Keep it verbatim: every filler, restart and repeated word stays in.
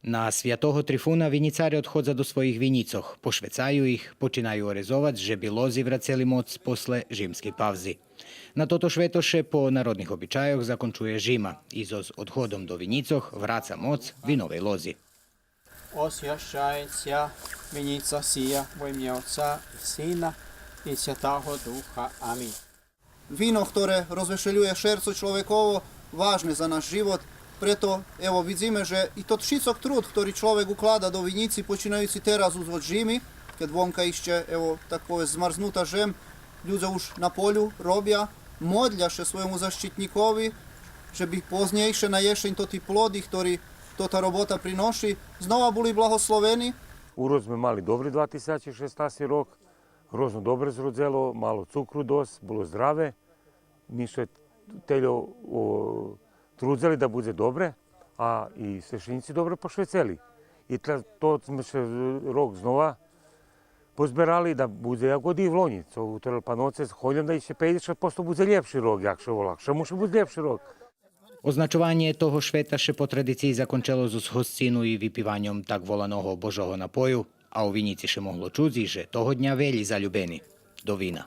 На святого Трифуна винїцаре одходза до своїх винїцох, пошвецаю их, починаю орезовац же би лози врацели моц после жимскей павзи. На тото швето ше по народних обичайох закончує жима и зоз одходом до винїцох враца моц виновей лози. Освящаєть ся винїца сия во имя Отца и Сина и Святаго Духа. Амин. Вино хторе розвешелює шерцо чловеково, важне за наш живот. Прето, ево, видзиме же и тот шицок труд хтори чловек уклада до винїци, починаюци тераз уз од жими, кед вонка ище, ево, так повесц, змарзнута жем, людзе уж на полю робя, модля ше свойому защитнїкови, же би познєйше на єшень тоти плоди хтори тота робота приноши, знова були благословени. Урод зме мали добри два тисячи шестнасти рок, грозно добре зродзело, мало цукру досц, було здраве. Ми ше тельо, о, трудзели да будзе добре, а и свештенїци добре пошвецели. И тля-, то зме ше рок знова позберали да будзе як годи и влонї. Цо гуторел пан отец, холєм да ище пейдзешат посто будзе лєпши рок, як ше вола. Ше муши буц лєпши рок. Означованє того швета ше по традициї закончело зоз госцину и випиваньом так воланого Божого напою, а у винїци ше могло чуц и же того дня велї залюбени до вина.